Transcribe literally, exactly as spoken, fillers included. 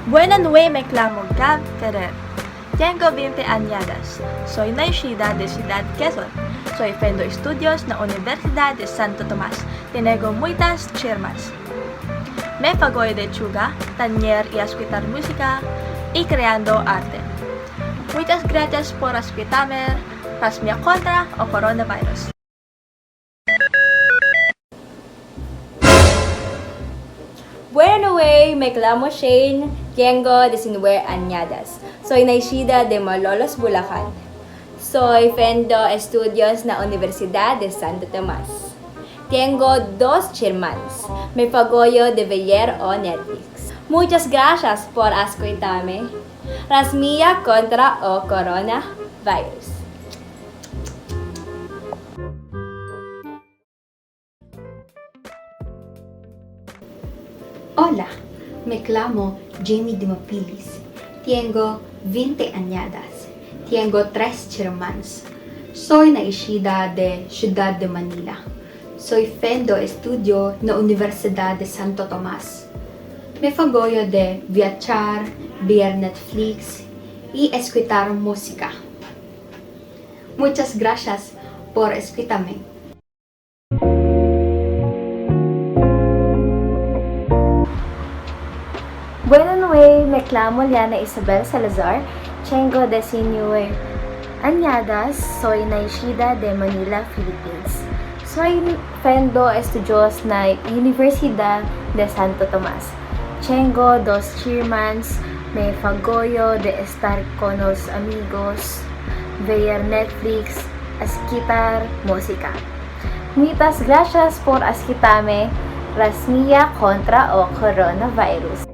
Buena nueit, me clamo Gab Ferrer. Tiengo vinte anyadas. Soi naixida de Ciudat Quezon. Soi fendo estudios na Universidat de Santo Tomás. Tiengo muitas chirmans. Me fa goyo de chugar, tanyer y ascuitar musica y creando arte. Muitas gracias por ascuitar-me, ras-mía contra o coronavirus. Buena nueit, me clamo Shane, tiengo diecinueve anyadas. Soi naixida de Malolos, Bulaján. Soi fendo estudios na Universidat de Santo Tomás. Tiengo dos chirmans. Me fa goyo de veyer o Netflix. Muitas gracias por ascuitar-me. Ras-mía contra o coronavirus. Hola, me clamo Jamie Dimopilis. Tiengo vinte anyadas. Tiengo tres chirmans. Soi naixida de Ciudat de Manila. Soi fendo estudio na Universidat de Santo Tomás. Me fa goyo de viachar, vier Netflix y escuitar musica. Muitas gracias por escuitar-me. Buena nueit, me clamo Liana Isabel Salazar, tiengo diecinueve anyadas, soi naixida de Manila, Philippines. Soi fendo estudios na Universidat de Santo Tomás. Tiengo dos chirmans, me fa goyo de estar con os amigos, veyer Netflix, asquitar musica. Muitas gracias por asquitar-me, ras-mía contra o coronavirus.